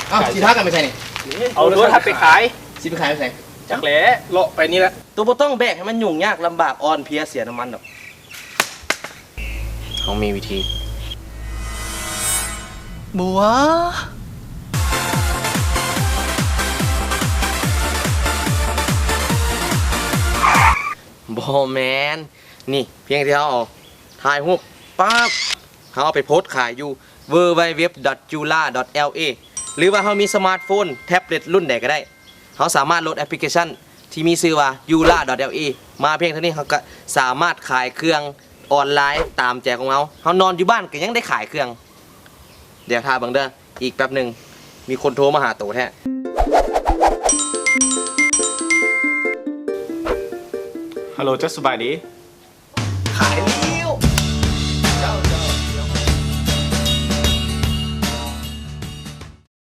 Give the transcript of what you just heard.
ເອົ້າ ຊິພາກັນໄປໃສນີ້? ເອົາໂທລະທັດໄປຂາຍ. ຊິໄປຂາຍໄປໃສ? ຈັກແຫຼະ ເລາະໄປນີ້ແຫຼະ. ໂຕບໍ່ຕ້ອງແບກໃຫ້ມັນຫຍຸ້ງຍາກລຳບາກອ່ອນເພຍເສຍນ້ຳມັນດອກ. ເຮົາມີວິທີ. ບົວ ບໍ່ແມ່ນ. ນີ້ ພຽງແຕ່ເຮົາເອົາ ຖ່າຍຮູບ ປັບ ເຮົາເອົາໄປໂພສຂາຍຢູ່ www.yula.la ຫຼືວ່າເຮົາມີສະມາດໂຟນ ແທັບເລັດລຸ້ນໃດກໍໄດ້ ເຮົາສາມາດໂຫຼດແອັບພລິເຄຊັນທີ່ມີຊື່ວ່າ yula.la ມາ. ພຽງເທົ່ານີ້ເຮົາກໍສາມາດຂາຍເຄື່ອງອອນລາຍຕາມໃຈຂອງເຮົາ. ເຮົານອນຢູ່ບ້ານກໍຍັງໄດ້ຂາຍເຄື່ອງ. ດຽວຖ້າເບິ່ງເດີ ອີກແປັບໜຶ່ງ ມີຄົນໂທມາຫາໂຕແທ້. ຮັລໂຫຼ ຈັກສະບາຍດີ?